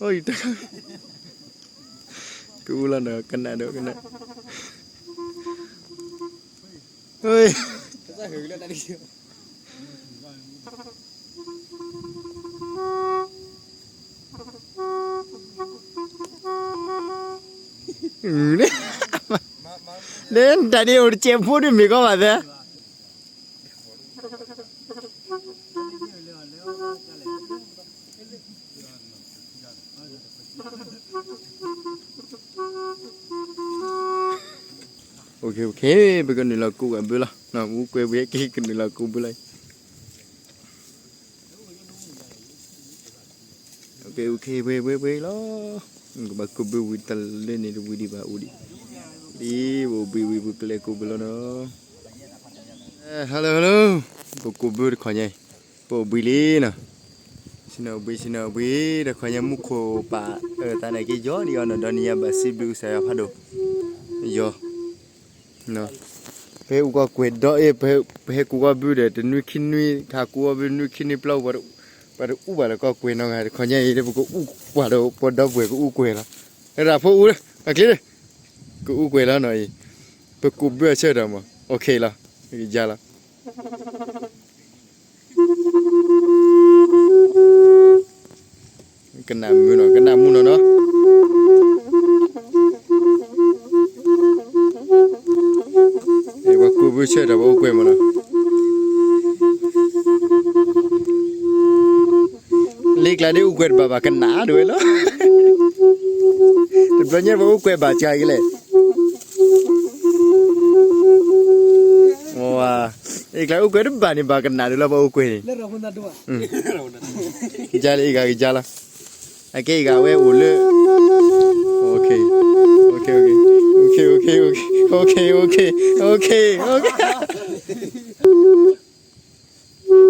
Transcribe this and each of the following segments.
အိၣ် ယတၢ် ကအူလီၤနီၤ ကနၣ်ဒီးကနၣ် လၢတၢ်ဒ်အိၣ်တစဲးဖိဒ်မ့ၢ်ကီးဘၣ်သဲ ပကနုာ်လီၤကူးဝဲဘုလီၤ, ပူၤကွဲၤဘုက့ၤကနုာ်လီၤကူးဘုလီၤ. ပှ့ၤပှ့ၤပှ့ၤလီၤ, ကဘၣ်ကူးဘုဝံၤတလၢန့ၣ်တဝံၤဒံးဘၣ်အိၣ်ဒံး, ဒ်ပအိၣ်ဘှံးဝံၤပကလဲၤကူးဘုလီၤနီၤ. Hello hello, ပကူးဘုတခီညါအံၤ, ပအိၣ်ဘှံးလံနီၤ. ဆ့ၣ်နီၤအိၣ်ဘှံး ဆ့ၣ်နီၤအိၣ်ဘှံး, တခီညါမူခိၣ်ပာ်အၢသးန့ၣ်က့ယီၤဒံးအီၤနီၤ, ဒီးနံၤညါဘၣ်စံးဘျုးကစၢ်ယွၤဖးဒိၣ်, ယီၤ ပဟဲအူကီၢ်ကွဲၤဒီးအ့ၣ်, ပဟဲကူးကီၢ်ဘုဒီး တနွံခံနွံ ခါကူးအီၣ်ဘု နွံခံနွံပျီ, ပှၤတအူဘၣ်လၢကီၢ်ကွဲၤနီတဂၤ, တခီညါအံၤ ပကအူကွၢ်ဒီးပှၤဒီပုၢ်ဝဲၢ်ကအူကွဲၤလီၤ. ရၤဖိအူလၢအကျ့, ကအူကွဲၤလီၤနီၤအံၤ, ပကူးဘုအဆၢထီၣ်မး, အိၣ်ခ့လီၤ, ကယါလီၤ. ကနၣ်မုာ်နီၤ, ကနၣ်မုာ်နီၤနီၤ. ပှၤကူးဘုဆၢထီၣ်ပှၤအိၣ်ကွဲၤမးနီၤ. လၢကျါဒ်အိၣ်ကွဲၤတဘၣ်ဘၣ်ကနၣ်ဒိၣ်ဝဲလီၤ. တဘျီညါပှၤအိၣ်ကွဲၤဘၣ်ကါကလဲၣ်. လၢကျါအိၣ်ကွဲၤတဘၣ်န့ၣ် ဘၣ်ကနၣ်ဒိၣ်လီၤ ပှၤအိၣ်ကွဲၤန့ၣ်. ကယါလၢအဂၤကယါလီၤ. အကဲအဂၤဝဲအိၣ်လၢ,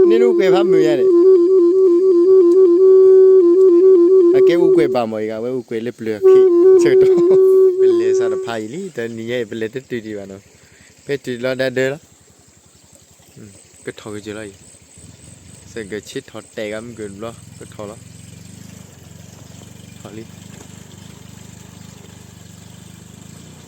န့ၣ်အိၣ်ကွဲၤဖးမုာ်ယါန့ၣ်, အကဲအိၣ်ကွဲၤဘၣ်မး အဂၤဝဲအိၣ်ကွဲၤလၢပျၢၤခံဆၢကတီၢ်, ပလဲၤစးတဖးအံၤလံ တနံၤညါအံၤ ပလဲၤတတုၤဒံးဘၣ်နီၤ, ဖဲတုၤလီၤဒၣ်ဒၢလီၤ. ကထီၣ်ကစၢၢ်လီၤအံၤ, စကဆ့ထီၣ်တဲာ်ဂၤမုၢ်ကၢၤတ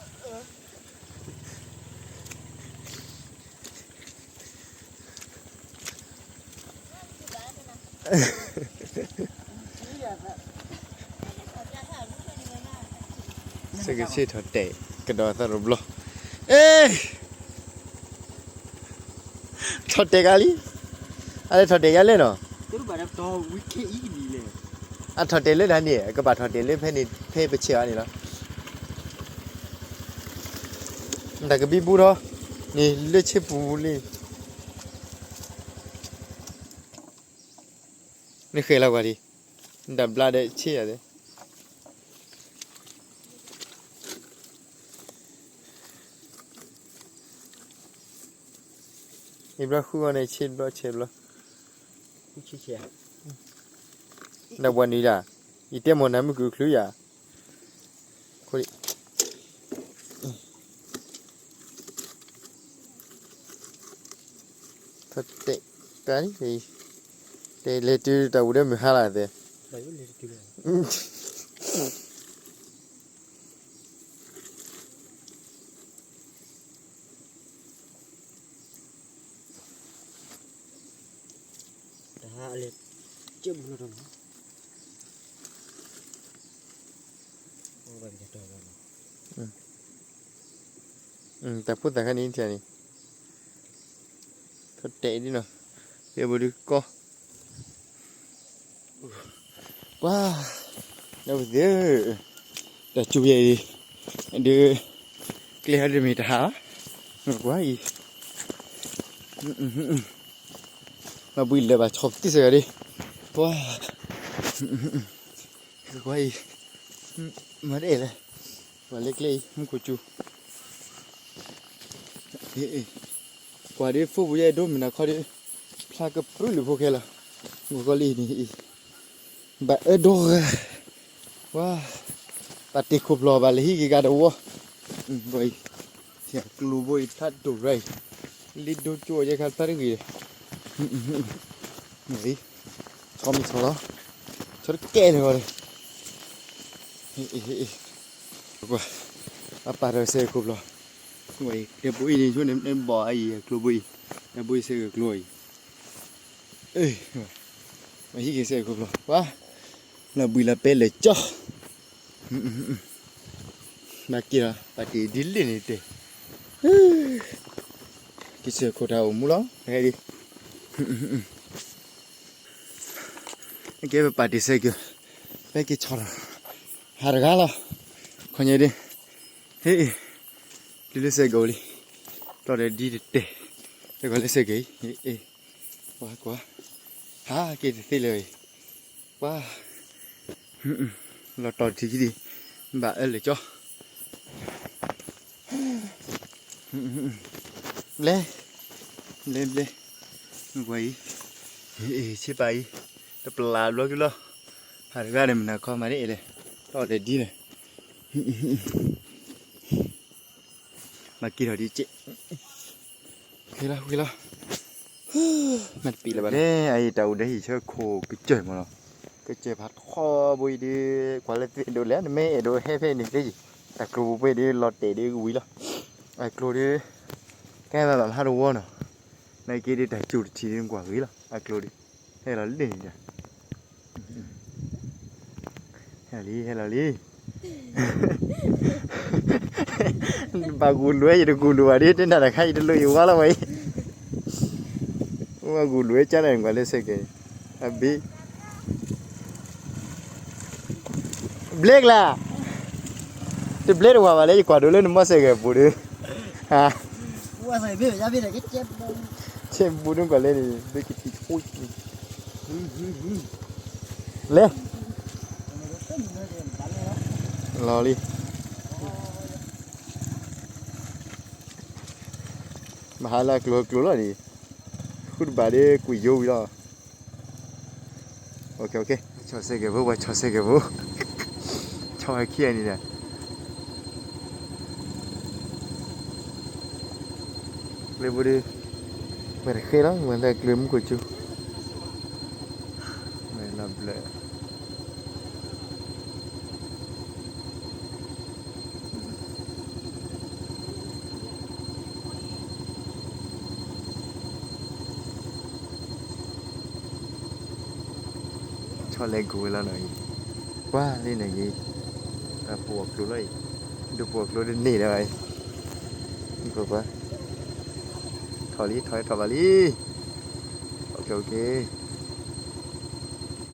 ဘျီ ကထီၣ်လီၤ, ထီၣ်လံ, အ့, ထီၣ်တဲာ်ဂၤလံလီၤလံ. စကဆ့ထီၣ်တဲာ်ကဒီးသးတဘျီ, အ့, ထီၣ်တဲာ်ဂၤလံ, အလဲၤထီၣ်တဲာ်ဂၤလဲၣ်နီၤ, အထီၣ်တဲာ်လၢတၢ်န့ၣ် အကဘၣ်ထီၣ်တဲာ်လၢဖဲန့ၣ် ဖဲပဆဲးအီၤန့ၣ်လီၤ. တၢ်ကဘံဘူထီၣ်, န့ၣ်လၢဆ့ပူၤလံ, နဃဲၤလီၤကွၢ်ဒံး, နတၢ်ဘျါဒီးဆ့ယၤသ့, ယဘျီဃုအီၤန့ၣ် ဆ့ဘျီဆဲးဘျီ, ဒီးပှၤနုၤဒၣ်, ယတဲမိၢ်နၤမုၢ်ကုၢ်ချုယၤ, ခိၣ် ထီၣ်တဲာ်တၢ်, တဲလဲၤတုၤတၢ်ဝူၤဒီးမုၢ်ဟါလီၤသ့, တၢ်ဟါအလဲၤ, ကၢ်ဘူးလီၤဒီးနီၤ, တၢ်ဖိသၣ်ခါန့ၣ်ထံၣ်န့ၣ်, ထီၣ်တဲာ်ဒ်နီၤ, ဖဲဘူးဒုးကီ ပှၤ, ဒီးပသ့ၣ်, တၢ်စူၤယဲအံၤ, ဒုး, ကျဲဟီဒုးမ့ၢ်တဟး, ကွၢ်အံၤ, ဘၣ်ဘှံးလၢၤဘၣ်ဆီၣ်ကတံၢ်စ့ၢ်ကီးဒံး, ပှၤ, ကွၢ်အံၤ, မၤတအဲၣ်လဲၣ်, ပှၤလၢကျဲအံၤ မူခိၣ်စူၤ ကွၢ်ဒ် ဖိပူၤယဲၢ်ဒိမုၢ်နၤခီဒ်, ဖျါကပြုၢ်လုၢ်ဖိခဲလၢာ်, မုၢ်ကီလံန့ၣ်အံၤ, ဘၣ်အၢဒိဂၤ, ဝါ, ဘၣ်တ့ၢ်ခိၣ်ဖျီၣ်ဘၣ်လၢဟံၣ်က့ၤကၤတဝီ, ဘၣ်အံၤ, ဆဲးကျိဘိအံၤဖျါဒိၣ်ရၢ်အံၤ, လံဒိကၠိယဲခါဖျါတဂ့ၤဒီး, အံၤ, ဆီမ့ၢ်ဆီလီၤ, ဆီတကဲလၢၤဂီၤဒီး, ကွၢ်, အပာ်ဒီးစဲးခိၣ်ဘျီ, တဲဘိအံၤန့ၣ် ဆိန့ၣ်ဘီၣ်အံၤအကျိဘိအံၤ, တဲဘိအံၤစဲးဂ့ၤကျိအံၤ, မဟံးက့ၤစဲးခိၣ်ဘျီ, ကွၢ်, လီၤဘှံးလီၤပဲလၢာ်ကၠီ ဘၣ်က့ၤလီၤ ပာ်တ့ၢ်ဒ်လဲၣ်န့ၣ်တဲ, က့ၤစဲးခိၣ်တၢ်အိၣ်မူလီၤ, ဟဲဒ်, ကဲပပာ်တ့ၢ်စဲးက့ၤ, ဖဲက့ၤဆီထီၣ်, ဟးတဂၤလီၤ, ခီညါဒ်, ဟ့ၣ်, တုၤလၢစဲးက့ၤအိၣ်လံ, တီၢ်ဒီးဒ်တတဲာ်, တဂီၤလၢစဲးက့ၤအံၤ, ကွၢ်ကွၢ်, ဟးက့ၤတသ့လၢၤအံၤ, ကွၢ် လီၤတီၤတထံခံဒံး, ဘၣ်အၢလၢာ်ကၠီ, ဘျဲ, ဘျဲဘျဲ, ကွၢ်အံၤ, ဆ့ပာ်အံၤ, တပျၢ်ဘျီကလီၤ, ဟးတဂၤဒီးမနၤခီမၤန့ၣ်အဲၣ်လဲၣ်, တီၢ်လဲၣ်ဒ်လဲၣ်, မၤက့ၤထီၣ်ဒ်ကဲး ဃ့လီၤ ဃ့လီၤ, မ့ၢ်တပံးလၢၤဘၣ်လဲၣ်, အအံၤတၢ်အိၣ်ဒီးဟံၣ်ဆၢခိၣ်ကစၢၢ်မးလီၤ, ကစၢၢ်ဖးထီဘိအံၤဒီး, ကွၢ်လၢသ့ၣ်ဒိးလဲၣ် နမ့ၢ်အဲၣ်ဒိးဟဲဖဲန့ၣ်သ့ယံၤ, တၢ်ကျိပူၤပှဲၤဒီးလီၤတဲာ်ဒီးကဝံၤလီၤ, အကျိဒီး, ကဲဘၣ်ဘၣ်မဟါတဝီနီၤ, နာ်က့ဒီးတၢ်စူၤတထံၣ်ဒီးကွၢ်ဂ့ၤလီၤ အကျိဒီး, ဟဲလီၤလံန့ၣ်ဒီး ဟဲလီၤလံ ဟဲလီၤလံ, ဘၣ်ဂူာ်လွဲ ယတဂူာ်လိာ်ဘၣ်ဒ် တနၢ်တခါ ယတလိၣ်ယဝါလီၤဝဲအံၤ, ဘၣ်ဂူာ်လွဲကၢ်န့ၣ် ကွၢ်လၢစဲးကဲၤ, အဘ့ၣ်, ဘျဲကလါ, တဘျဲတဝၤဘၣ်လၢ ယကွၢ်ဒိးလၢနမီၢ်စဲးကဲၤပူၤဒီး, ဟါ, ဆဲးဘူးဒုကွၢ်လၢန့ၣ် ဘ့ၣ်ကတံၤ လဲၤ, လီၤလံ, မဟါလၢအကျိၤကျိၤလီၤန့ၣ်, ဃုတဘၣ်ဒီးကွံာ်ယိဝံၤလီၤ, ဆီၣ်စဲးကဲၤဖိ ပှၤဆီၣ်စဲးကဲၤဖိ, ဆီၣ်ဝဲခံဂၤန့ၣ်ဒီး ကျဲဘိဒီး, မ့ၢ်တဃဲလီၤ မ့ၢ်လၢကျဲမူခိၣ်ဆူ, မ့ၢ်လီၤဘျၢၣ် ဆီၣ်လဲၤကိၤဝဲလီၤနီၤအံၤ, ကွၢ်လံန့ၣ်ဂ့ၤ, တၢ်ပှီၢ်ကျိၤလီၤအံၤ, ဒုးပှီၢ်ကျိၤဒ်န့ၣ်ဒီးအံၤ, ကွၢ်ကွၢ်, ထီၣ်လံ ထီၣ်ထီၣ်ဘၣ်လံ, အိၣ်က့ၤ အိၣ်က့ၤ